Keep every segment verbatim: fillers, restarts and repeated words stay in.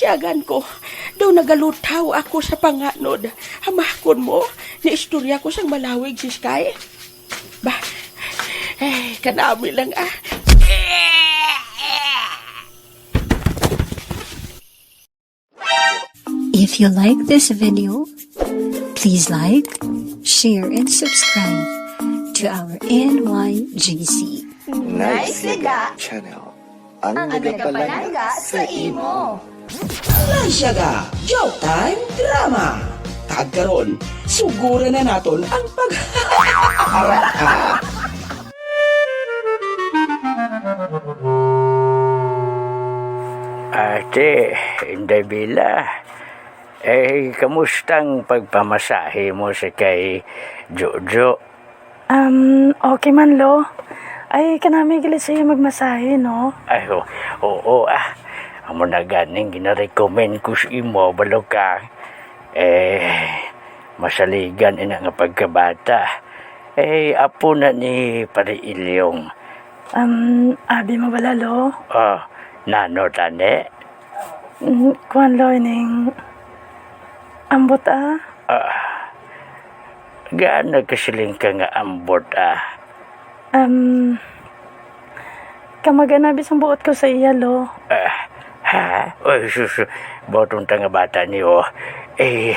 Tagan ko, daw nagalutaw ako sa panganod. Hamakon mo, niistorya ko sang malawig si Sky. Ba, eh, kanami lang, ah. If you like this video, please like, share, and subscribe to our N Y G C. Nice Liga Channel. Ang nagapalangga sa imo. Nice Liga Joke Time Drama. Kag karon, suguran na naton ang pag- Ate, Inday Bila, eh, kamustang pagpamasahe mo sa kay Jojo? Um, okay man, Lo. Ay, kanami gali siya magmasahe, no? Ay, o-, oo, ah. Amo na ganing ginarecommend ko sa imo, balo ka. Eh, masaligan ina nga pagkabata. Eh, apo na ni Pare Ilyong. Um, abi mo bala, Lo? Ah, nano tani? Mm, kuwan, Lo, ining ambot, ah. Ah, gaan nagkasiling ka nga ambot, ah? Um, kamag-an na bisang buot ko sa iya, Lo. Ah, ha? Oy, sus, buot unta nga bata ni, oh. Eh,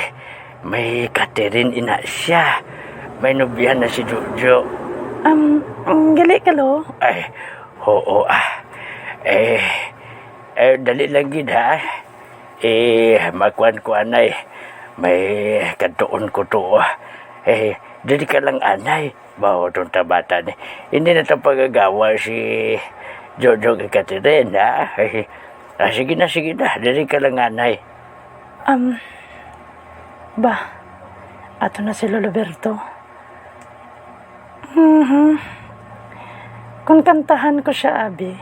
may Catherine ina siya. May nobyahan na si Jojo. Um, mm, gali ka, Lo? Ay, oo, ah. Eh, eh, dali lang gid, ha? Eh, makuan ko anay. May kadtuon ko to. Eh, diri ka lang anay. Mao tong tabata ni. Hindi na to pagagawa si Jojo kay Catherine, ha? Eh, ah, sige na, sige na. Diri ka lang anay. Um, ba, ato na si Lolo Berto. Mhm. Kung kantahan ko siya, abi,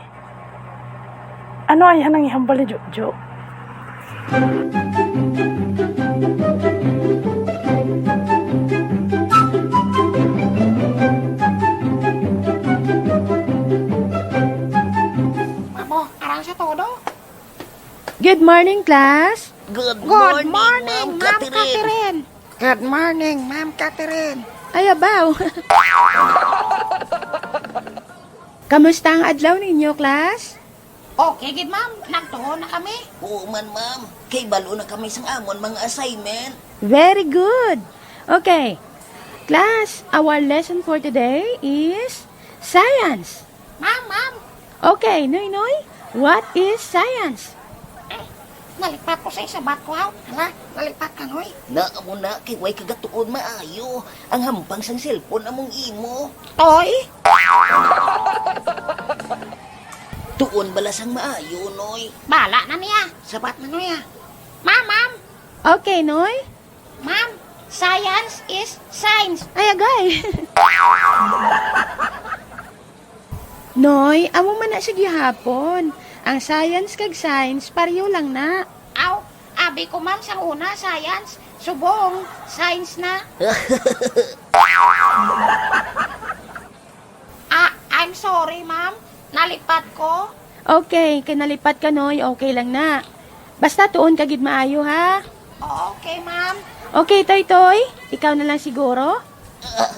ano ay hanang ihambal ni Jojo? Amo, arang sa todo. Good morning, class. Good Good morning, morning, Ma'am Ma'am Catherine. Catherine. Good morning, Ma'am Catherine. Ay, abaw. Kamusta ang adlaw ninyo, class? Okay gid, ma'am. Nagtuon na kami. Oo man, ma'am. Kay balo na kami sang amon mga assignment. Very good. Okay. Class, our lesson for today is science. Ma'am, ma'am. Okay, Noy Noy, what is science? Eh, nalipat ko sa isa, bat ko, aw. Hala, nalipat ka, Noy. Na, amo na, kay way kagatuon maayo. Ang hampang sang cellphone among imo. Toy? Tuon bala sang maayo, Noy. Bala na niya. Sabat na, Noy, ah. Ma'am, ma'am. Okay, Noy. Ma'am, science is science. Ay, agay. Noy, amo man na sa gihapon. Ang science kag science, pareho lang na. Aw, abi ko, ma'am, sang una, science. Subong, science na. Ah, I'm sorry, ma'am. Nalipat ko. Okay, kay nalipat ka, Noy. Okay lang na. Basta tuon ka gid maayo, ha? Okay, ma'am. Okay, Toy Toy. Ikaw na lang siguro. Ah,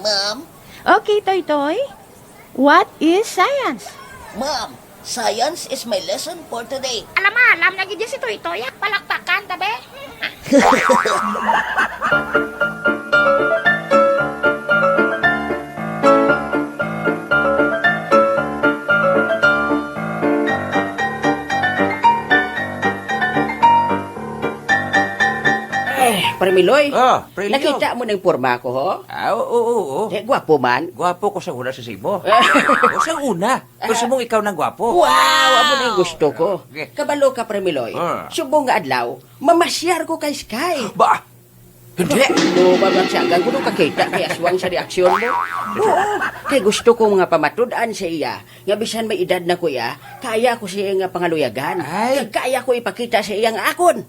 ma'am? Okay, Toy Toy. What is science? Ma'am, science is my lesson for today. Alam, alam na gid si Toy Toy, ah. Palakpakan, tabi. Eh, Pare Miloy, Ah, Pre Leo. Nakita mo na yung porma ko, ho? Ah, oo, oo, oo. Eh, gwapo man. Gwapo ko sa una sa Cebu. O, sa una. Gusto mong ikaw nang gwapo? Wow! Amo na yung gusto ko. Okay. Kabalo ka, Pre Miloy. Ah. Subong nga adlaw, mamasyar ko kay Sky. Ba? Hindi. Ano ba, Mansyagan? Kung kakita kay aswang sa reaksyon mo? Oo. Kay gusto ko nga pamatud-an sa iya, nga bisan may edad na ko iya, kaya ko siya nga pangaluyagan. Ay. Kag kaya ko ipakita sa iya nga akon.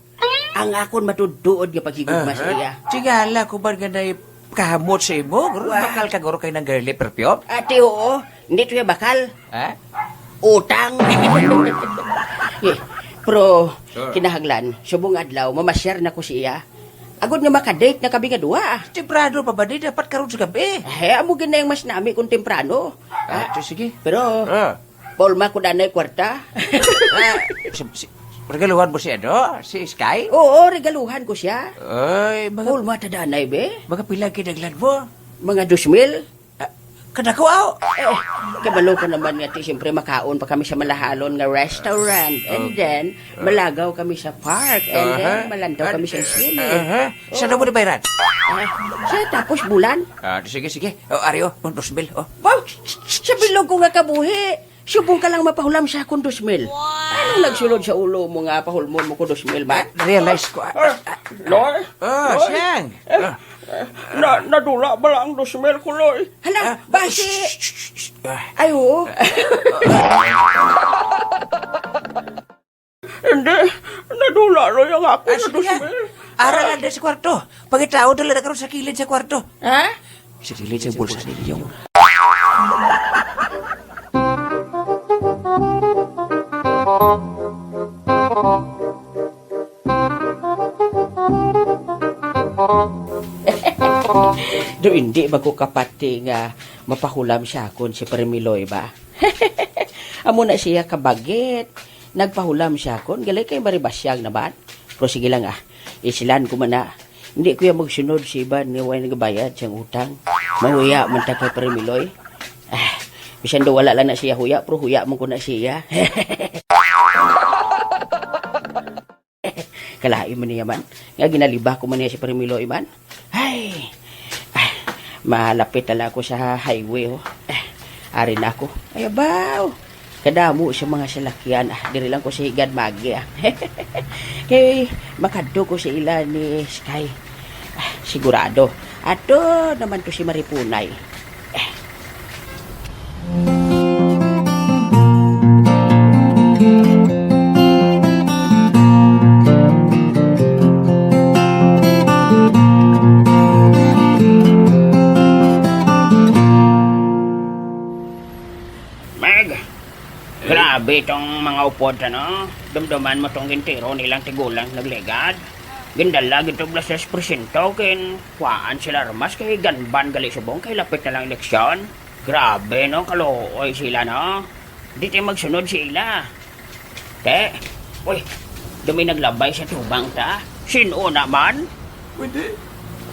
Ang akon matuod-tuod nga paghigugma sa Aha. iya. Tingala ko ba nga na'y kahamot sa imo? Guro, Wah. bakal ka, guro, kay nang girly perfume? Ate, oo. Hindi to siya bakal. Ha? Utang. Eh, Pero, Sure. kinahanglan, subong adlaw, mamasyar na ko siya. Agod nga makadate na kami nga duha. Temprano pa ba ni? Dapat karon sa gabi. Eh, amo gid na yung mas nami kung temprano. Ah, Ah, so sige. pero, Ah. paulma ko danay kwarta. Ah, si, si, regaluhan mo si ano? Si Sky? Oo, regaluhan ko siya. Ay, mga Paulma ta danay, be. Mga pila ang kinahanglan mo? Mga dos mil. Ah, kadako, aw. Eh, kabalo ko naman nga, ti, siyempre, makaon pa kami sa malahalon nga restaurant. And Oh. then, malagaw kami sa park. And then, Aha. malantaw kami sa sine. Aha. Saan mo nabayran? Ah, sa tapos bulan. Ah, sige, sige. Oh, ari, oh, un dos mil, oh. Wow, sa bilog ko nga kabuhi. Subong ka lang mapahulam sa akon dos mil. Anong nagsulod sa ulo mo nga pahulmon mo ko dos mil man? Na-realize ko, ah, Ah, ah, Loy? Ah, Loy? Siyang. Eh, Ah. eh, na, nadula bala ang dos mil ko, Loy? Hala, Ah, basi. shh, shh, shh, shh. Ah. Ay, oo. Hindi, nadula, Loy, ang ako Ah, nga sige dos mil. Ara lang sa kwarto. Pangitaon na lang karon sa kilid sa kwarto. Ha? Sa kilid sa bulsa ninyo. Do hindi ba ko kapati nga mapahulam siya akon si Permiloy ba? Amo na siya kabagit. Nagpahulam siya akon, gali kay maribasyag naman. Pero sige lang, ah, isilan ko man na. Hindi ko yan magsunod si Iban nga way nagabayad siyang utang. Mahuya man ta kay Permiloy. Ah, bisan daw wala lang na siya huya, pero huya man ko na siya. Kalain man niya man. Nga ginaliba ko man niya si Permiloy man. Ay, ah, malapit na lang ako sa highway, oh. Ah, ari na ako. Ay, abaw. Kadamo sa mga salakyan. Ah, diri lang ko sa higad magi, ah. Kay makadto ko sa ila ni Sky. Ah, sigurado. Ato naman to si Maripunay. Ah. Meg, grabe tong mga upod, ano? Dumduman mo tong gintiro nilang tigulang nagligad. Gindala gid to bala sa presinto, kin kuhaan sila armas kay ganban gali subong kay lapit na lang eleksyon. Grabe, no? Kaluoy sila, no? Di tayo magsunod sa ila. Te, uy, dumi naglabay sa tubang ta. Sin-o naman? Pwede.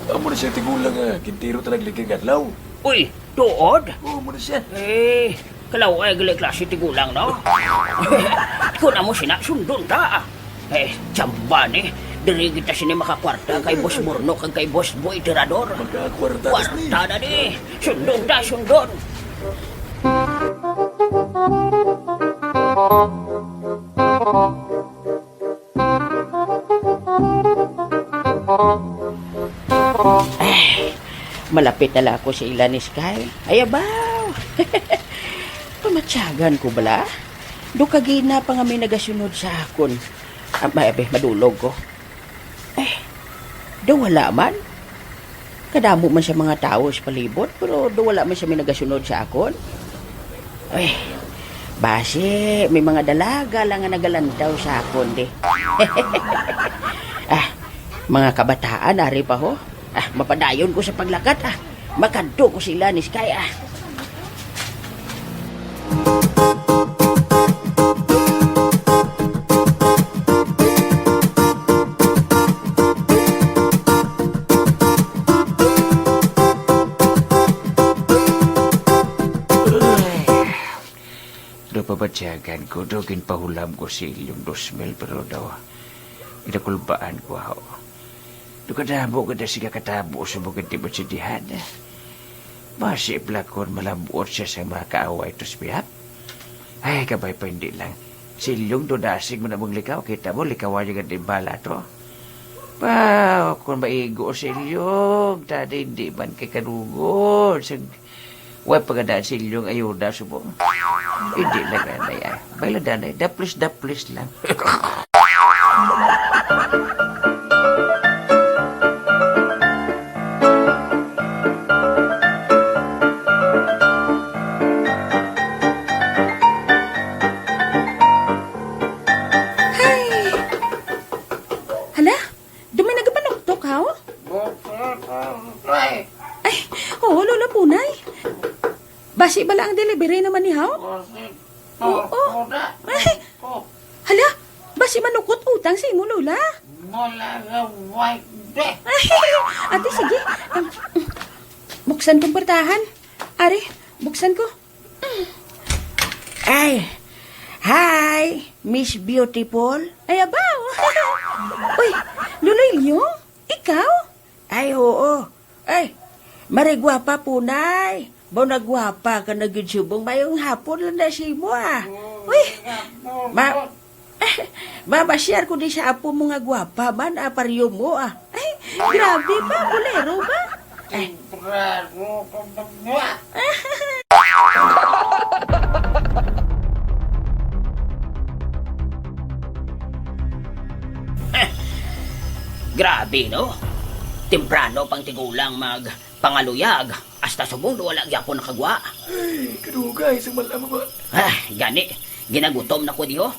Amo na siya tigulang nga gintiro ta nagligad nga adlaw. Uy, tuod? Oo, amo na siya. Eh, kalaw-ay gali klase tigulang, no? Kung amo sina, sundon ta. Eh, tsamba ni. Diri kita sini makakwarta kay Boss Burno kag kay Boss Boy Tirador. Makakwarta tas ni. Kwarta na ni. Sundon ta, sundon. Ay, malapit na lang ako sa ila ni Sky. Ay, abaw. Pamatyagan ko bala? Do kagina pa nga may nagasunod sa akon. Ah, may, abi, madulog ko. Eh, do wala man. Kadamo man sa mga tawo sa palibot, pero do wala man siya may nagasunod sa akon. Ay, basi may mga dalaga lang nga nagalantaw sa akon, di. Ah, mga kabataan, ari pa ho. Ah, mapadayon ko sa paglakat, ah. Makadto ko sila ni Sky, ah. Do pabatyagan ko, do ginpahulam ko si ilyong dos mil, pero daw, inakulbaan ko, aho. Do kadamo gid na siya katabo sa bukid ti Batsidihana. Basi plakon malabot siya sa mga kaaway to sa bihap. Ay, kabay pa hindi lang. Si Ilyong do dasig mo na mong likaw. Kita mo, likawan niya gid bala to. Pa, kung maigo si Ilyong, tadi hindi man kay kadugod. Sa Way pagadaan si inyong ayuda subong. Hindi lang, anay, ah. Bayla, danay. Daplis-daplis lang. Hay, Haw? Bukod ko, ay. Ay, oo, Lola Punay. Basi bala ang delivery naman ni Haw? Bukod ko, Oo. Ay, ko. Hala, basi manukot utang sa imo, Lola. Wala nga white, be. Ay, ate, sige. Um, buksan kong portahan. Ari, buksan ko. Ay, hi, Miss Beautiful. Ay, abaw. Uy, Lolo Ilyong, ikaw? Ay, oo. Ay, marigwapa, Punay. Baw nagwapa ka na gid subong. Mayong hapon lang na sa imo, ah. Uy, ma-, mamasyar ko di sa apo mo nga gwapa man, ah, paryo mo, ah. Ay, grabe ba? Bolero ba? Ay. Temprano ka ba? Grabe, no? Temprano pang tigulang magpangaluyag, hasta subong wala gyapon nakagwa. Ay, kadugay sang mal-am ba? Ah, gani, ginagutom na ko diho.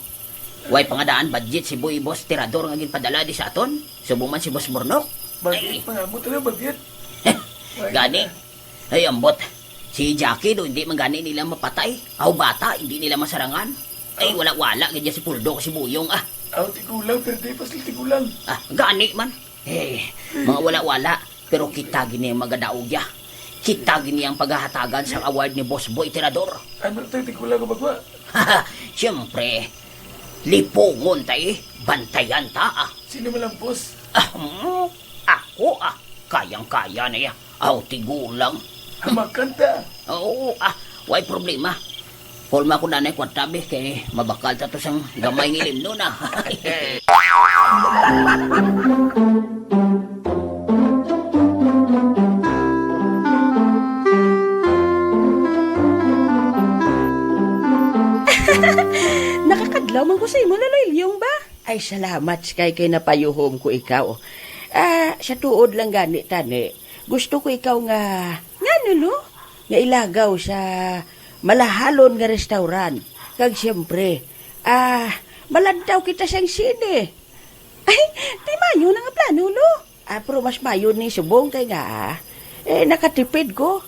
Way pa nga daan budget si Boy Boss Tirador nga ginpadala di sa aton. Subong man si Boss Burnok. Budget Ay. pa nga mo, talaga budget. Gani. Ay, ambot. Si Jackie do, hindi man gani nila mapatay. Aw, bata, hindi nila masarangan. Ay, wala-wala gid si Puldo, si Buyong, ah. Aw, tigulang, pero di pa sila tigulang. Ah, gani man. Eh, mga wala-wala. Pero kita gini ang magadaog ya. Kita gini ang paghahatagan sa award ni Boss Boy Tirador. Ano tayo, tigulang o bagwa? Siyempre, lipungon tayo, bantayan ta, ah. Sino man ang boss? Ah, mm, ako, ah. Kayang-kaya na ya. Aw, tigulang. Ang makanta. Oo, ah, way problema. Forma ko na na kwarta, be, kay mabakal ta to sang gamay nga ilimnon, ah. Nakakadlaw man ko sa imo, Lolo Ilyong ba? Ay, salamat, Sky, kay napayuhom ko ikaw. Ah, sa tuod lang gani, tani, gusto ko ikaw nga, ngano, lo? Nga ilagaw sa malahalon nga restaurant. Kag siyempre, ah, malantaw kita sang sine. Ay, ti mayo na nga plano, lo. Ah, pero mas mayo ni subong kay nga, ah, eh, nakatipid ko.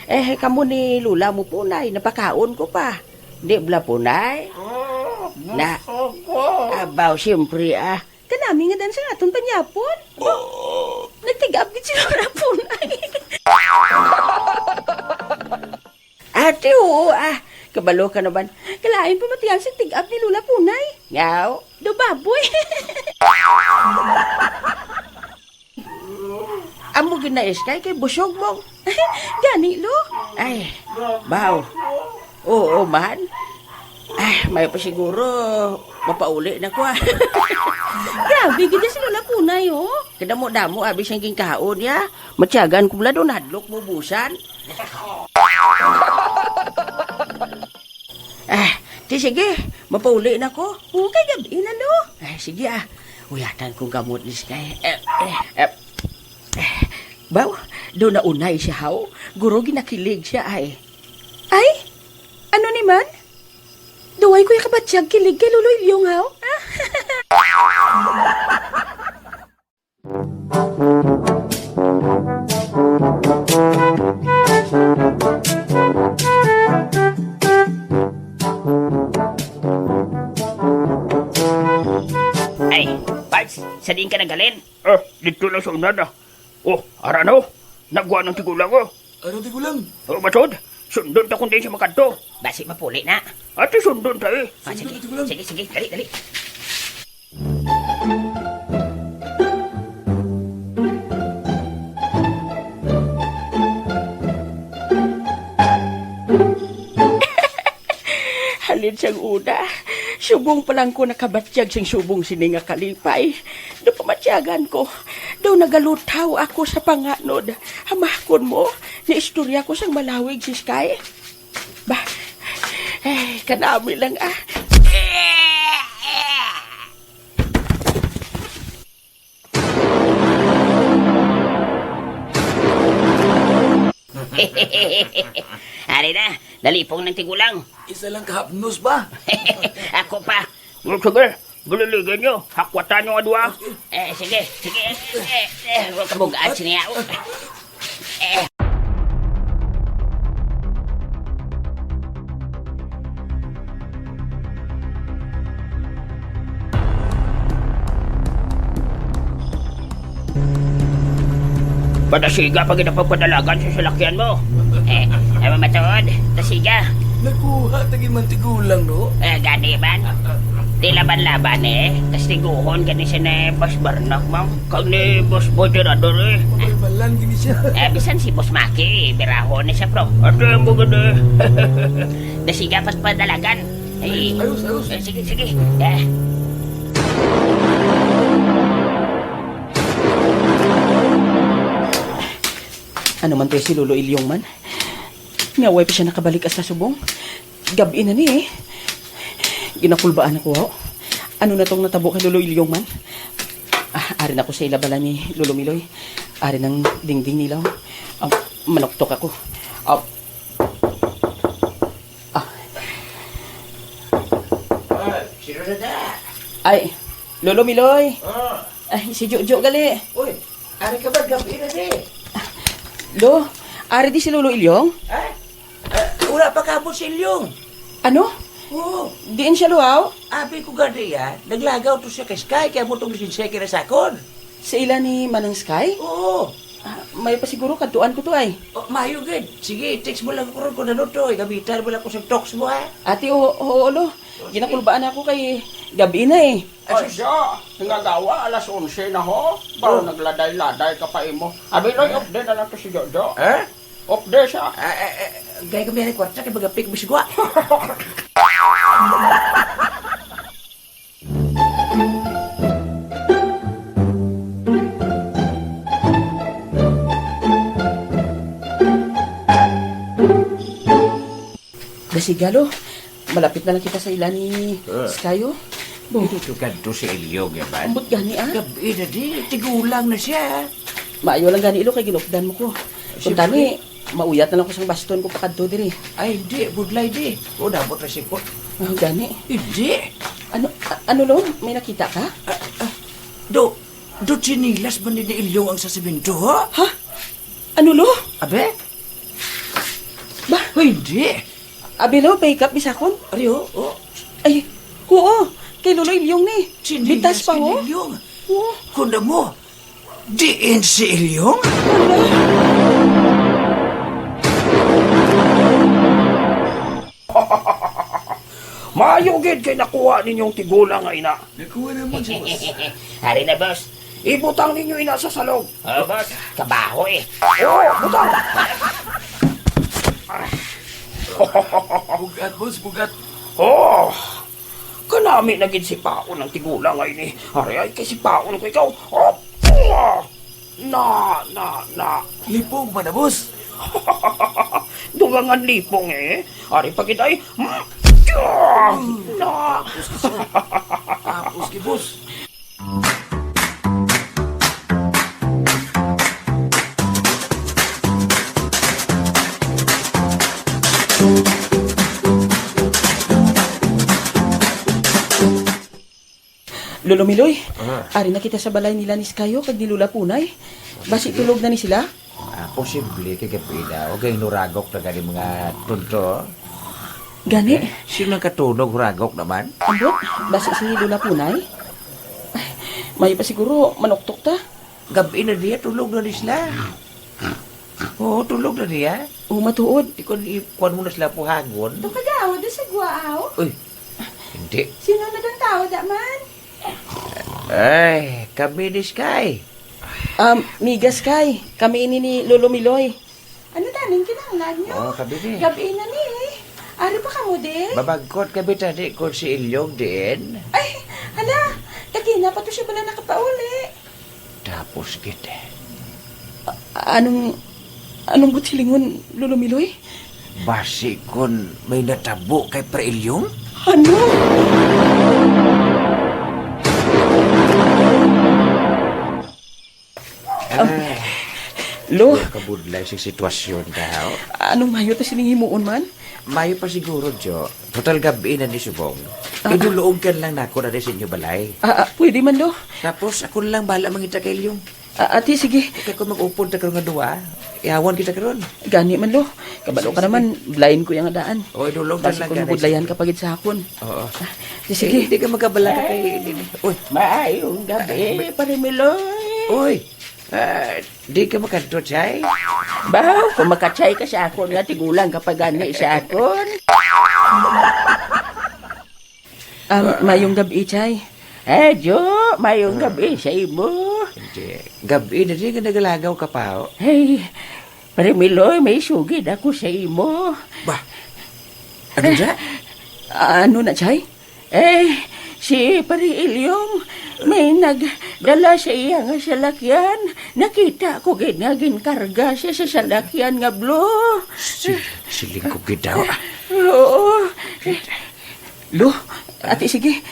Eh, kamo ni Lola mo po, Nay, napakaon ko pa. Di bala po, Nay? Ah, Na, busog ko. Abaw, siyempre, ah. Kanami nga dan sa aton panyapon. Oh. Nagtig-up gid si Lola po, Nay. Ate, oo, ah. Kabalo ka naman. Kalain pa matiyan sa tig-up ni Lola Punay. Ngaw? Do baboy. Amo gid na, Iskay, kay busog mo. Gani, lo? Ay, baw. Oo, man. Ah, may pa siguro, mapauli na ko, ah. Grabe, gid si Lola Punay, oh. Kadamo-damo, abi siyang ginkaon, ya. Matyagan ko bala do, nahadlok mo busan. Ah, ti sige, mapauli na ko. Oo, kay gab-i na, lo. Ah, sige, ah. Uyatan kong gamot ni Sky. Eh, eh, eh, eh. Baw, do naunay siya, haw. Guro, ginakilig siya, ay. Ay? Ano ni man? Duway ko yung kabatyag kilig kay Lolo Ilyong, haw? Ay, Pards, sa diin ka naghalin? Ah, dito lang sa unada. Oh, ara no? Nagwa ng tigulang, oh. Ano, tigulang? Oh, Batod, sundon ta kung diin siya makadto. Basi mapuli na. Ate, sundon ta, eh. Ah, sige, sige, sige, dali, dali. Halin sang una, subong pa lang ko nakabatyag sing subong sini nga kalipay. Do pamatyagan ko, do nagalutaw ako sa panganod. Hamakon mo, niistorya ko sang malawig si Sky. Ba, eh, kanami lang, ah. Ari na, dalipong ng tigulang. Isa lang kahapnos ba? Ako pa. Oh, sige. Buliligin nyo, hakwatan nyo nga duwa. Eh, sige, sige, eh, eh, eh, huwag ka bugat, siniya. Eh. Padasiga pa gid ang pagpadalagan sa salakyan mo. Eh, ay, matuod, dasiga. Nakuha ta gid man tigulang, no? Eh, gani man. Di laban-laban, eh. Tas tiguhon gani siya ni Boss Barnak, mang. Kag ni Boss Boy Tirador, eh. Mabalbalan gini siya. Eh, bisan si Boss Maki, birahon ni siya, bro. Ate mo gani. Dasiga pagpadalagan. Ay. Ayos, ayos. Eh, sige, sige. Eh. Ano man to si Lolo Ilyong man? Nga way pa siya nakabalik sa subong. Gab-i na ni, eh. Ginakulbaan ako, oh. Ano na tong natabo kay Lolo Ilyong man? Ah, ari na ko sa ila bala ni Lolo Miloy. Ari nang dingding nila, oh. Ah, manuktok ako. Ah. Ah. Ah, sino na da? Ay, Lolo Miloy. Ah. Ay, si Jojo gali. Uy, ari ka ba? Gab-i na di. Lo, ari di si Lolo Ilyong? Ah? Ah, wala pa kaabot si Ilyong. Ano? Oo. Diin siya, Lo, aw? Abi ko gani, ah. Naglagaw to siya kay Sky, kaya mo tong lisensya kira sa akon. Sa ila ni Manang Sky? Oo. Ah, may pa siguro, kadtuan ko to, ay. Oh, mayo gid. Sige, text mo lang ko ron kung ano to, eh. Gamitan mo lang ko sa talks mo, ha? Ate, oo, oo, Lo. Ginakulbaan ako kay gab-i na, eh. Ay, siya, nga gawa, alas onse na, ho. Baro nagladay-laday ka pa imo. Abi, Loy, update na lang to si Jojo. Eh? Update siya. Ah, eh, eh, gay kami ni kwarta kay magapik mo sigwa. Dasiga, Lo. Malapit na lang kita sa ila ni Sky, oh. Bo. Hindi to kadto si Elio, Gaban. Ambot gani, ah. Gab-i na di, tigulang na siya. Maayo lang gani, Lo, kay ginupdan mo ko. Kung tani, mauyat na lang ko sang baston ko pakadto diri. Ay, hindi. Budlay di. O, nabot na sipot. Ah, gani. Hindi. Ano, a-, ano, Lo? May nakita ka? Ah, ah, do, do, tsinelas man ni Elio ang sa semento, ha? Ha? Ano, Lo? Abe? Ba? Ay, hindi. Abi, Lo, may kap bisakon? Ari, oh, oh. Ay, oo. Kay Lolo Ilyong ni. Bitas pa, oh. Ilyong. Oo. Kunda mo, diin si Ilyong? Maayo gid kay nakuha ninyong tigulang nga ina. Nakuha na mo, boss. Ari na, boss. Ibutang ninyo ina sa salog. Oh, boss. Kabaho, eh. Oh, butang. Bugat, boss, bugat. Oh, kanami na gid sipaon ang tigulang nga ini. Ari ay kay sipaon ko ikaw. Oh, na, na, na. Lipong ba na, boss? Dugangan lipong, eh. Ari pa kita, eh. Na. Tapos ka, sir. Tapos ki, boss. Lolo Miloy, ari na kita sa balay nila ni Skayo kag ni Lola Punay. Basi tulog na ni sila? Ah, posible kay gab-i na. O kay nuragok na gani mga tunto. Gani? Eh, sino nang katulog, huragok naman? Ambot, basi si Lola Punay? Ay, may pa siguro, manuktok ta. Gab-i na diya, tulog na ni sila. Oo, tulog na diya. Oo, matuod. Di ko, ikuan mo na sila puhagon. Ito ka daw, doon sa guwaaw? Uy, hindi. Sino na doon tao, da man? Ay, kami ni Sky. Um, Miga Sky, kami ini ni Lolo Miloy. Ano taning kinahanglan nyo? Oh, kami ni. Gabi na ni. Ari pa kamo, di? Babagkot kami tani kung si Ilyong diin. Ay, hala, kagina pa to siya pala nakapauli. Tapos kita. A-, anong, anong buot silingon, Lolo Miloy? Basi kon may natabo kay Pre Ilyong? Ano? Ay, Lo, Wala ka budlay sa sitwasyon ka, ha? Anong mayo ta sining himuon man? Mayo pa siguro, Jo. Total gab-i na ni subong. Ah. Idulong ka lang nako na sa inyo balay. Ah, ah, pwede man, Lo. Tapos, ako na lang bala mangita kay Ilyong. Ah, ati, sige. Kay kung mag-upod ta karon nga duwa, ihawan kita karon. Gani man, Lo. Kabalo Sige, ka sige. naman, blind ko yung adaan. O, idulong ka Basi lang kung ka na, budlayan sige. ka pa gid sa akon. Oo. Ah, di, Eh, sige. Hindi ka magkabala ka kay Lily. Uy. Maayong gabi, Ay, may- Pare Miloy. Uy, ah, di ka makadto, Chay? Baw, kung makachay ka sa akon nga, tigulang ka pa gani sa akon. Um, mayong gabi, Chay. Eh, Jo, mayong Ah. gabi sa imo. Hindi. Gabi na din nga nagalagaw ka pa, oh. Hey, Pare Miloy, may sugid ako sa imo. Ba? Ano dya? Ano na, Chay? Eh, si Pare Ilyong, may nagdala sa iya nga salakyan. Nakita ko gid nga ginkarga siya sa salakyan nga blue. Si, siling ko gid daw. Oo. Lo, ati, sige.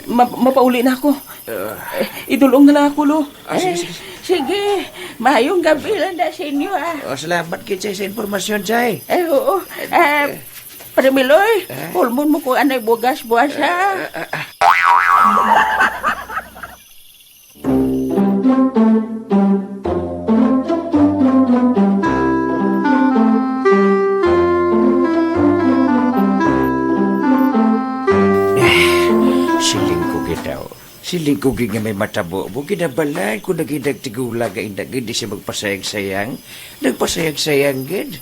Ma- mapauli na ako. Ah. Eh, idulong na lang ako, Lo. Ah, sige, Eh, sige, sige. sige. Mayong gabi lang na sa inyo, ah. Oh, salamat gid sa, sa impormasyon, Chay. Eh, oo. Ah, Pare Miloy, Eh? hulmon mo ko anay bugas buwas, ha? Ah, ah, ah. Eh, siling ko gid daw. Siling ko gid nga may matabo. Mo ginabalan ko na gid ang tigulang nga ina gid di siya magpasayang-sayang. Nagpasayang-sayang gid.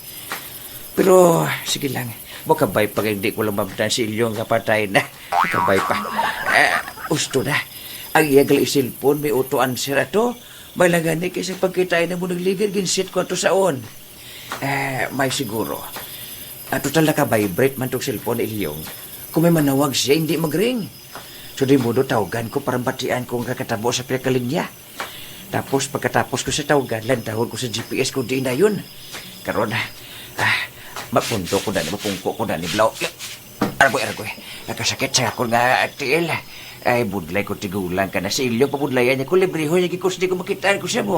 Pero, sige lang. Makabay pa nga hindi ko lang mabtan si Ilyong nga patay na. Makabay pa. Ah, usto na. Ang iya gali cellphone, may auto answer ato. May lang gani kay sa pagkita na mo nagligad, ginsit ko ato sa on. Eh, may siguro. Ah, total naka-vibrate man tong cellphone ni Ilyong. Kung may manawag siya, hindi mag-ring. So, di mo do tawgan ko para batian kung kakatabo sa pinakalinya. Tapos, pagkatapos ko sa tawgan, lantawon ko sa G P S kung diin na yun. Karon, ah, mapundo ko na ni, mapungko ko na ni Blau. Aragoy, aragoy. Nakasakit sa akon nga tiil. Ay, budlay ko tigulang ka na sa ilyo. Pabudlayan niya ko, librehon niya ko, di ko makitaan ko siya mo.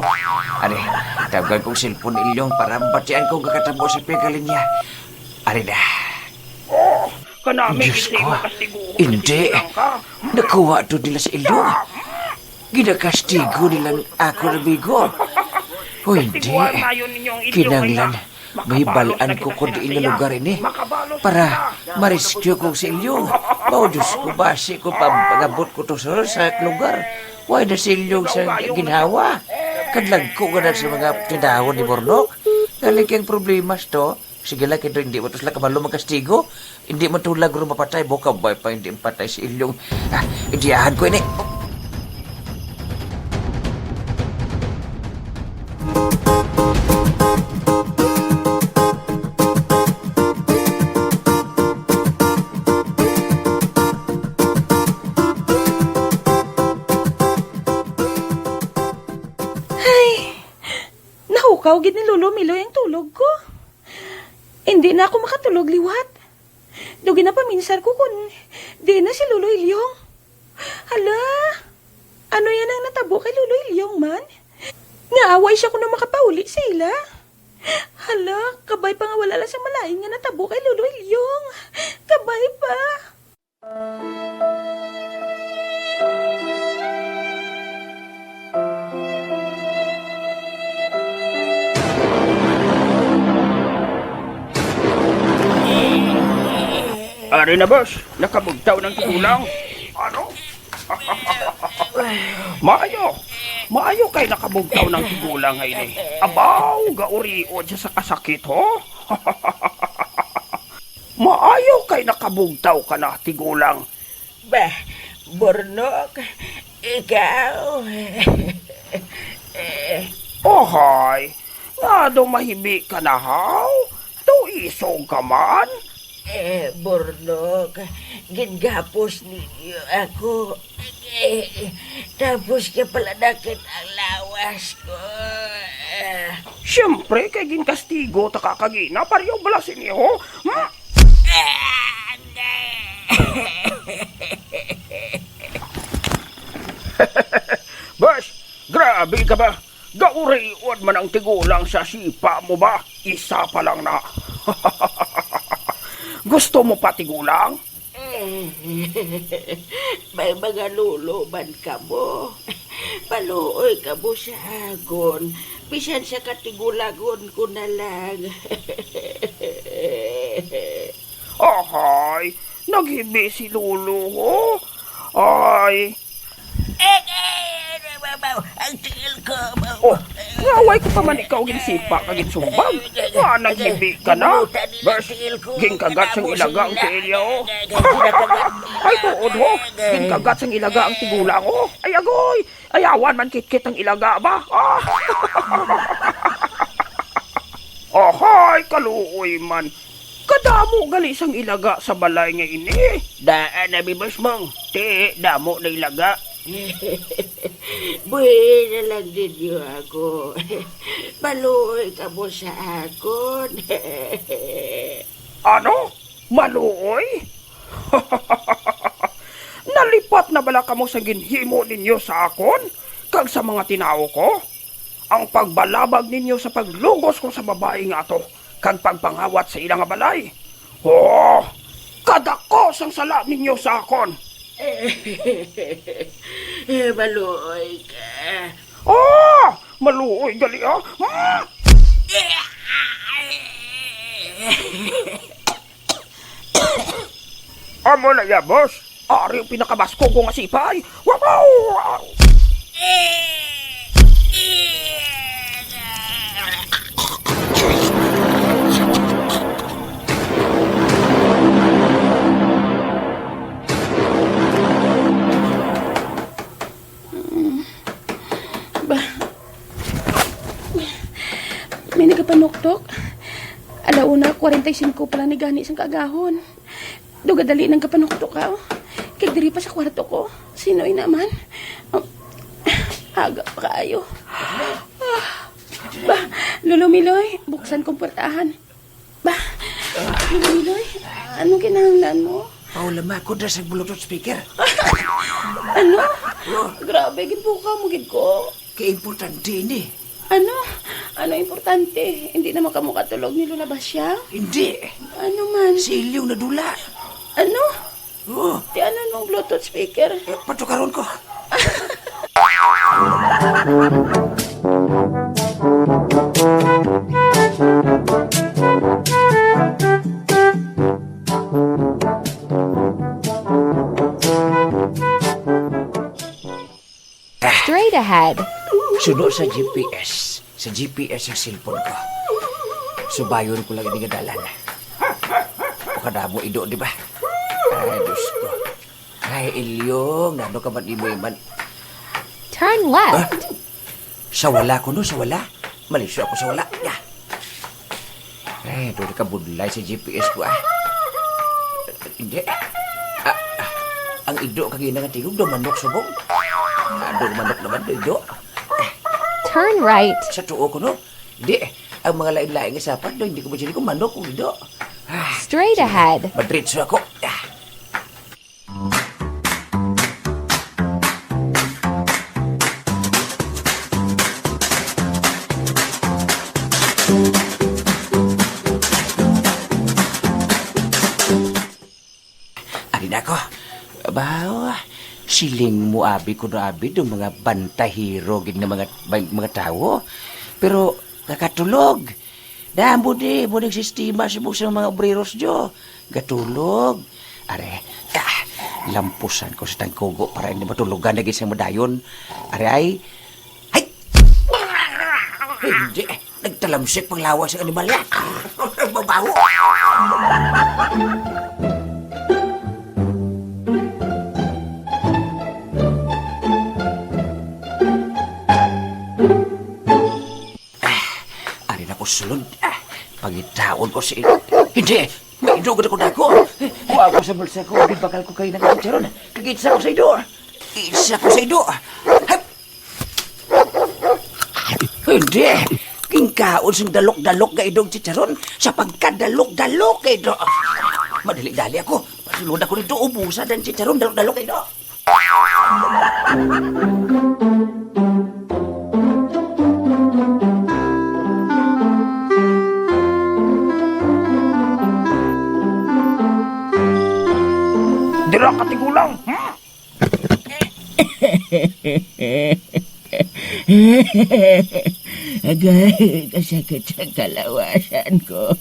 Ari, tawgan kong cellphone ni Ilyong para mabatian ko kakatabo sa pinakalinya. Ari na. Oh, kanami Diyos iti ko. Makastiguhon Hindi. Lang ka. Nakuha to nila sa Ilyong. Ginakastigo nilang ako, amigo. O hindi. Kinanglan, mahibalaan ko kung diin nga lugar ini para ma-rescue ko sa Ilyong. Mao, Diyos ko, basi ko pagabot ko to, sir, sa lugar. Why na sa Ilyong sa ginhawa? Kadlag ko ka na sa mga tindahan ni Bornok. Galing kang problema to. Sige lang, kay hindi mo to sila kabalo magkastigo. Hindi man to lagro mapatay, bukabay pa hindi mapatay si Ilyong. Ah, idiyahan ko ini. Ay, nahukaw gid ni Lolo Miloy ang tulog ko. Hindi na ako makatulog liwat. Daw ginapaminsar ko kun diin na si Lolo Ilyong. Hala, ano yan ang natabo kay Lolo Ilyong man? Nga away siya kuno makapauli sa ila. Hala, kabay pa nga wala lang sa malain nga natabo kay Lolo Ilyong. Kabay pa. Ari na, boss. Nakabugtaw ng tigulang. Ano? Maayo. Maayo kay nakabugtaw ng tigulang nga ini. Abaw, gauriod siya sa kasakit, ho? Maayo kay nakabugtaw ka na, tigulang. Ba, Bornok, ikaw? Ohay, nga daw mahibi ka na, haw? Daw isog ka man? Eh, Bornok, gingapos ninyo ako. Eh, tapos ka pala nakit ang lawas ko. Eh. Siyempre, kay ginkastigo ta ka kagina, pareho bala sini, ho? Hmm? Boss, grabe ka ba? Gaurion man ang tigulang sa sipa mo ba? Isa pa lang na. Gusto mo pa tigulang? May mga lolo man kamo. Paluoy kamo sa akon. Bisan sa katigulagon ko na lang. Ahay, naghibi si Lolo, ho. Ay. Ang tiil ko. Oh, naway ko pa man ikaw ginsipa ka ginsumbag. Nga naghibi ka na. Bes, ginkagat sang ilaga ang tiil niya, oh. Ay, tuod, ho. Ginkagat sang ilaga ang tigulang, oh. Ay, agoy. Ayawan man kitkit ang ilaga ba? Ah. Ahay, kaluoy man. Kadamo gali sang ilaga sa balay nga ini. Daan na, Bibos Mong. Ti, damo na ilaga. Buhi na lang ninyo ako. Maluoy kamo sa akon. Ano? Maluoy? Nalipat na bala kamo sa ginhimo ninyo sa akon kag sa mga tinawo ko? Ang pagbalabag ninyo sa paglugos ko sa babayi nga ato kag pagpangawat sa ila nga balay? Oh, kadako sang sala ninyo sa akon! Maluoy ka. Ah! Maluoy gali, ah! Mm! Amo na ya, boss. Ari ang pinakabaskog ko nga sipay. Wow! Ba, may nagapanuktok. Alauna, kwarenta y singko pa lang ni gani sang kaagahon. Daw gadali nang kapanuktok ka, oh. Kag diri pa sa kwarto ko. Sino ina man? Um, aga pa kaayo. Ah, ba, Lolo Miloy, buksan kong puwertahan. Ba, Lolo Miloy, anong kinahanglan mo? Paulama ko dra sa Bluetooth speaker. Ano? Grabe, ginbuka mo gid ko. Kay importante ini. Ano? Ano importante? Hindi naman kamo katulog ni Lola Basya? Hindi. Ano man? Si Ilyong nadula. Ano? Oh. Ti ano nung Bluetooth speaker? Eh, patukaron ko. Straight ahead. Suno sa G P S. Sa G P S sa cellphone ko. Subayon ko lang ini nga dalan. O kadamo ido, di ba? Ay, Diyos ko. Ay, Ilyong, nano ka man imo man? Turn left. Sa wala ko, no? Sa wala? Maliso ako sa wala. Ya. Eh, doon ka budlay sa G P S ko, ah. Hindi. Ah, ah, ang ido kag ina nga tingog do manok subong. Ah, do manok naman do ido. Turn right. Sa tuo ko, no? Hindi. Ang mga lain-lain nga sapat do, hindi ko masili kung manok o ido. Ah, Straight ahead. Madritso ako. Ah. Ari na ako. Bawa, siling mo abi ko na abi do mga bantahiro gid nga mga, mga tawo. Pero nakatulog. Damo di mo ning sistema subong sa mga obreros dyo. Gatulog. Are, ah, lampusan ko sa tangkugo para hindi matulogan na gid sa madayon. Are ay. Hay! Hindi. Nagtalamsik pang lawag sa animal yan. Mabaho. Ah, ari na ko sulod. Ah, pangitaon ko si... Hindi! May ido ko dako-dako. Kuha ko sa bulsa ko, di bakal ko kayo nagchicharon. Kagitsa ko sa ido. Itsa ko sa ido. Hap! Hindi! Kingkaon sing dalok-dalok nga idog chicharon sa pagkadalok-dalok nga ido. Madali-dali ako. Masulod ako nito, ubusan ang chicharon, dalok-dalok nga ido. Agay, kasakit sa kalawasan ko.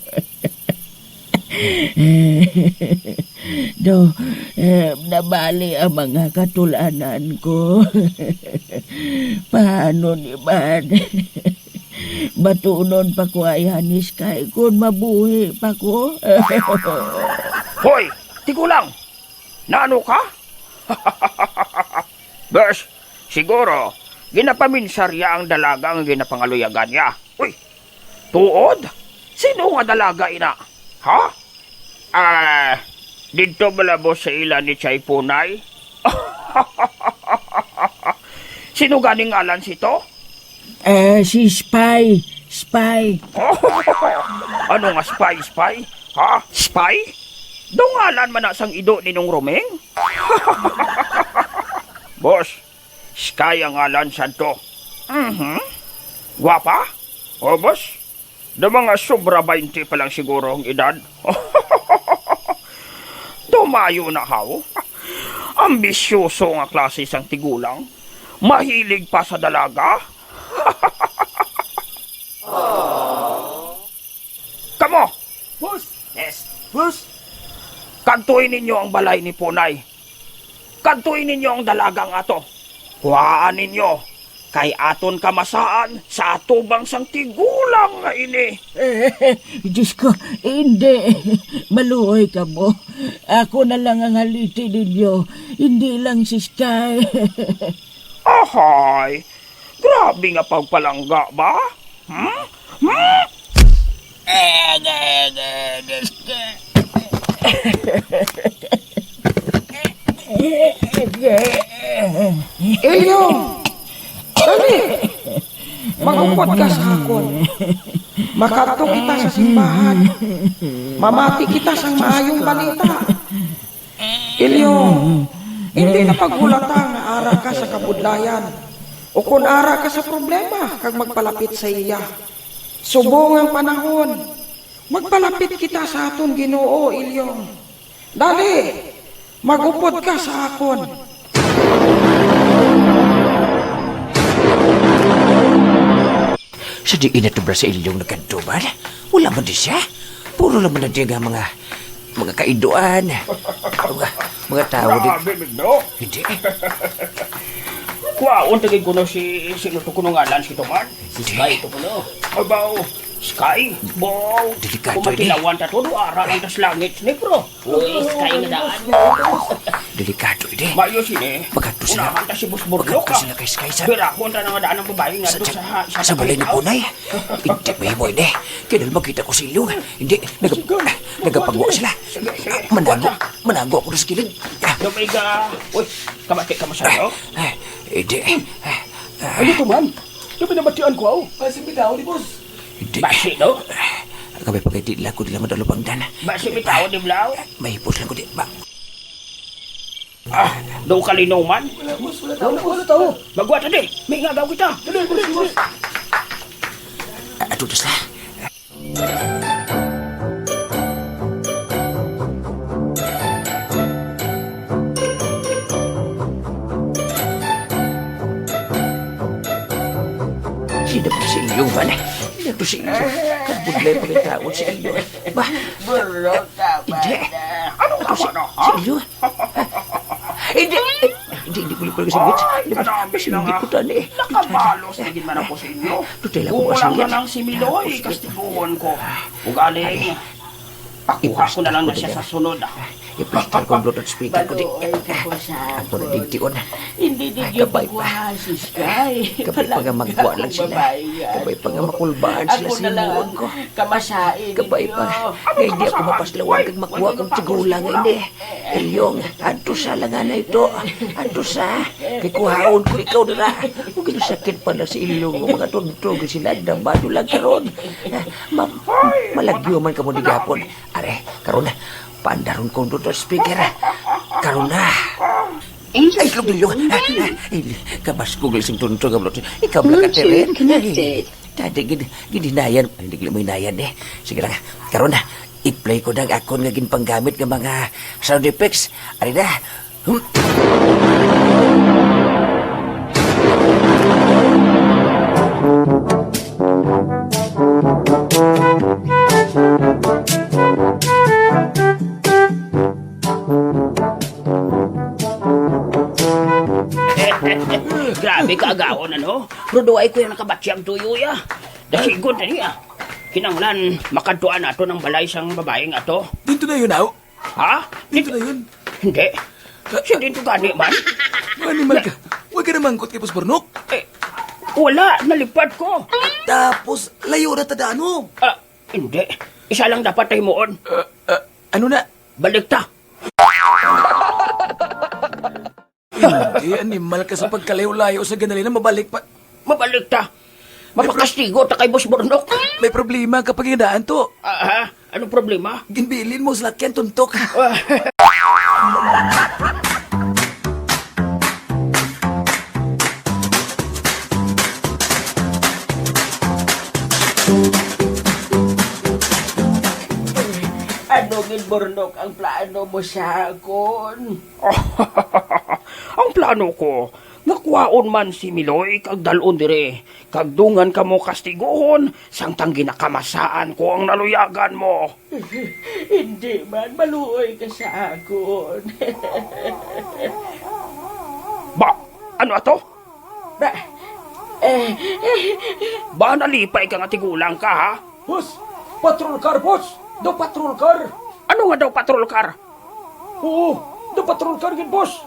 Do, eh, nabali ang mga katulanan ko. Paano ni man? Batunon pa ko ay hanis kay kung mabuhi pa ko. Hoy, tigulang! Nano ka? Bes, siguro, ginapaminsar ya ang dalaga nga ginapangaluyagan niya. Uy, tuod? Sino nga dalaga ina? Ha? Ah, didto bala, boss, sa ila ni Chay Punay? Sino ganing ngalan sito? Eh, si Spy. Spy. Ano nga spy, spy? Ha? Spy? Daw ngalan man na sang ido ni Nong Romeng? Boss, Sky ang ngalan santo. Mhm. Gwapa? O, boss? Da mga sobra baynte pa lang siguro ang edad. Tumayo na haw. Ambisyoso nga klase sang tigulang. Mahilig pa sa dalaga. Kamo! Boss! Yes. Boss! Kadtoi ninyo ang balay ni Punay. Kadtoi ninyo ang dalagang ato. Kuhaan ninyo, kay aton kamasaan sa atubang sang tigulang nga ini. Eh, Diyos ko, hindi. Maluoy kamo. Ako na lang ang haliti ninyo, hindi lang si Sky. Ahay, grabe nga pagpalangga ba? Hmm? Hmm? Elio! Dali! Mag-upod ka sa akon. Makadto kita sa simbahan. Mamati kita sang maayong balita. Ilyong, hindi na paghulatang nga ara ka sa kabudlayan, o kon ara ka sa problema kag magpalapit sa iya. Subong ang panahon, magpalapit kita sa aton Ginoo, Ilyong. Dali, mag-upod ka sa akon. Sa diin na to bala si Ilyong nagkadto man? Wala man di siya. Puro naman na di nga mga, mga kaiduan. Mga, mga tao di. Grabe, Migdo. Hindi. Kwaon ta gid kuno si, sino to kuno ngalan si Tuman? Si Sky to kuno. Abaw, Sky, baw. Delikado ini. Kung matilawan ta to, do ara lang tas langit, negro. Uy, Sky nga daan. Delikado ini. Mayo sini. Magkadto sila. Unahan ta si Boss Burlok, magkadto ah. Sila kay Sky sa, birakon ta na nga daan ang babae nga sa, doon sa, sa, sa balay ni Punay. Hindi mahimo ini. Kaya dahil makita ko si Ilyong. Hindi, nag-, nagapagwa sila. Sige, sige. Manago, manago ako sa kilid. Lumay ka. Uy, kamati ka masyado? Ah, hindi. Ano to man? Yung pinamatian ko, aw. Kasi bitaw ni boss. Hindi. Basi, no? Kami pa kay di lang ko nila madalupangdan. Basi bitaw ni Blau? May hipos lang ko di ba? Ah, daw kalinuman. Wala, boss, wala tao, wala tao. Magwa ta di. May ngagaw kita. Dali, dali, dali. Ah, ato na sila. Sino ba si Elio man? Sino to si Elio? Kabudlay pa kay taon si Elio. Ba? Burro ka ba Hindi. Na? Ano ka si, ba na, si ha? Elio? Hindi, eh, hindi, hindi ko lang pala kasingit. Ay, kanami na nga. Hindi ko tani. Nakabalos na gid man ako sa inyo. Tutay lang ko. Kulang na lang si Miloy, kastiguhon ko. Ugaling, pakuha ko na lang na siya sa sunod, ah. Iplastar ko ang Bluetooth speaker ko, di. Baluoy ka ko sa ako na akon. Digdion. Hindi, di Ay, yun kabay pa. Pakuha si Sky. Kabay pa nga magwa lang sila. Kabay pa nga makulbaan sila sa himuon ko. Kamasain. Kabay pa. Nga hindi ako mapaslawan kag makuha kong tigulang ini. Ilyong, adto sa lang anay to. Adto sa. Kay kuhaon ko ikaw dira. Ug ginasakit pa na si Ilyong, mga tuntog sila, damado lang karon. Ma-, malagyo man kamo di gapon. Are, karon na. Pandaron kong tuto speaker. Karon na. Ay, itlog ninyo. Ay, kabaskog lang sing tuntog ang Bluetooth. Ikaw pala ka, Teren. Ay, dati, gid-, gidinayan. Ay, hindi ko may nayan, eh. Sige lang, ah. Karon na. I-play ko na ang akon nga ginpanggamit nga mga sound effects. Ari na. Hmm. Grabe ka agawon, ano? Pero duway ko yung nakabatyag tuyo, ya. Dasigon na niya. Kinanglan, makadtuan nato ng balay sang babaeng ato. Dito na yun, aw. Ha? Dito na yun. Hindi. Siya dito gani man. Mga animal ka. Huwag ka na mangkot kay Boss Bornok. Eh, wala. Nalipad ko. Tapos, layo na tadaan mo. Ah, hindi. Isa lang dapat tayo moon. Ah, ah, ano na? Balik ta. Hindi, animal ka sa pagkalayo-layo sa ginalina, mabalik pa. Mabalik ta. Mapakastigo ta kay Boss Bornok. May problema ka pag hinaan to. Ah, ha? Anong problema? Ginbilin mo sa lakyan, tuntok. Ah. Ano gid, Bornok, ang plano mo sa akon? Ang plano ko, nga kuhaon man si Miloy kag dal-on diri, kag dungan kamo kastiguhon, sangtang ginakamasaan ko ang naluyagan mo. Hindi man, maluoy ka sa akon. Ba, ano ato? Ba, eh, Ba, nalipay ka nga tigulang ka, ha? Boss, patrol car, boss! Daw patrol car! Ano nga daw patrol car? Oo, the patrol car gid, boss.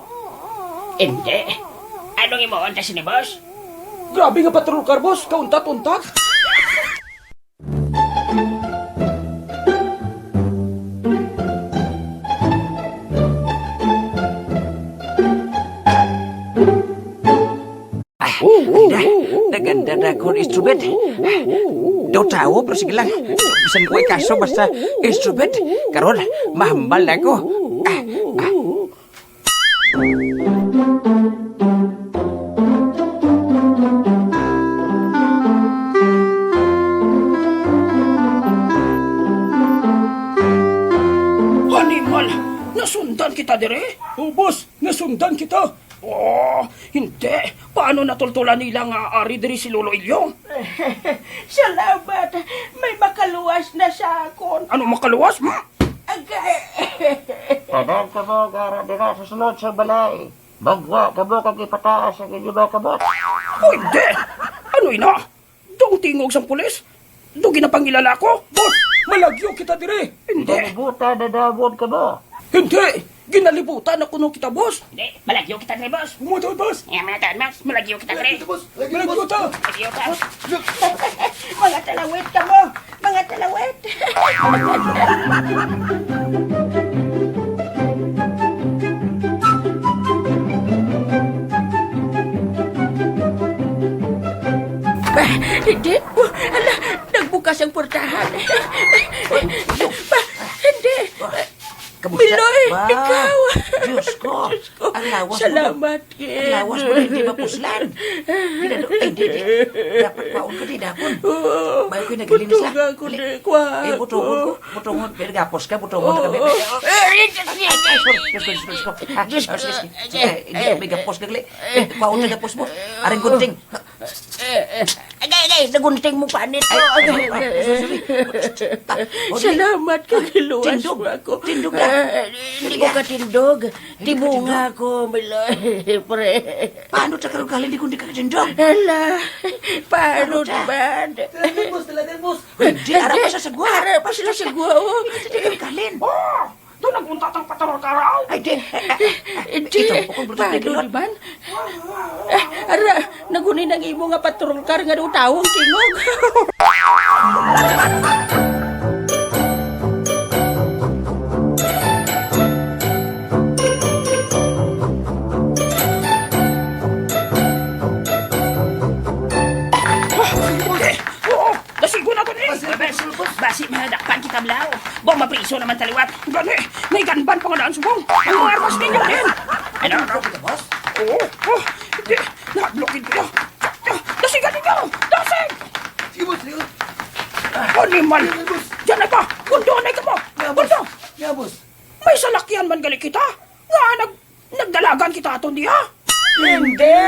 Hindi. Anong imo antas ni boss? Grabe nga patrol car, boss. Kauntat-untat. Ah, Ida, naganda na akong instrument. Ah, daw tawo, pero sige lang. Bisan ko ikaso, basta instrument. Karon, mahambal na ako. Ah, ah. Animal! Nasundan kita dire? Oh, boss, nasundan kita. Oh, hindi. Paano natultulan nila nga ari diri si Lolo Ilyo? Salamat. May makaluwas na sa akon. Ano makaluwas? Hmm? Agay. Tanan kamo nga ara dira sa sulod sa balay. Magwa kamo kag ipataas ang inyo mga kamot. Oh, hindi. Ano ina? Dong tingog sang pulis? Do ginapangilala ko? Boss, malagyo kita diri. Hindi. Ginalibutan na namon kamo. Hindi. Ginalibutan na kuno kita, boss. Hindi. Malagyo kita diri, boss. Umuto, boss. Eh, mga tan, boss. Malagyo kita diri. Malagyo ta, boss. Malagyo ta. Malagyo ta. Mga talawit kamo. Mga talawit. Ba, hindi. Ala, nagbukas ang portahan. Ba, hindi. Kamusta? Miloy, ba, ikaw. Diyos ko. Diyos ko. Ang lawas mo. Salamat, kid. Ang lawas mo, hindi mapuslan. Ginado-, ay, di, di. Dapat kwaon ka, di, dapon. Oo. Bayo ko naglinis, ah. Butongan ko, di, kwaon ko. Eh, butongon ko. Butongon. Pero gapos ka, butongon ka, bebe. Oo. Ay, ay, ay, ay, sorry, sorry, sorry, sorry. Ah, Diyos ko, oh, sige, sige. Sige, eh, may gapos ka, gali. Eh, kwaon ka, gapos mo. Aring gunting. Eh, eh. Agay, agay, nagunting mo panit ko. Ay, ay, ay, ay, sorry, sorry. Ah, oh, dali. Salamat kay giluwas mo ako. Tindog. Tindog na. Ah, hindi ko katindog. Hindi ka katindog? Tibunga ko, Miloy, pre. Paano ta karon kahalin di kundi ka katindog? Hala, paano ta? Paano naman? Talagang, boss, talagang, boss. Hindi, ara pa sa sagwa. Ara pa sila sagwa, oh. Hindi ta karon kahalin. Oh! Doon nag-untat ang patrol karaw. Ay, di. Hindi. Ito, bukod mo ito, Pado, tigilot. Di ba? Eh, ara, nagunit ang imo nga patrol car nga daw tawong tingog. Oo, nasigo na ko ni. Basi, basi, basi, madakpan kita, Blaw. Ba, mapriso naman taliwat. Gani, may gunman pa nga daan subong. Ang mga armas ninyo din. Ano, ano? Kita, boss? Oo, oh, hindi. Nablokid ko. Dasig, ano nyo? Dasig! Sige, boss, sige. Animal! Sige, boss. Diyan na ba? Gundo na ka mo! Nga, boss. Gundo! Nga, boss. May salakyan man gali kita. Nga, nag-, nagdalagan kita aton diha. Hindi!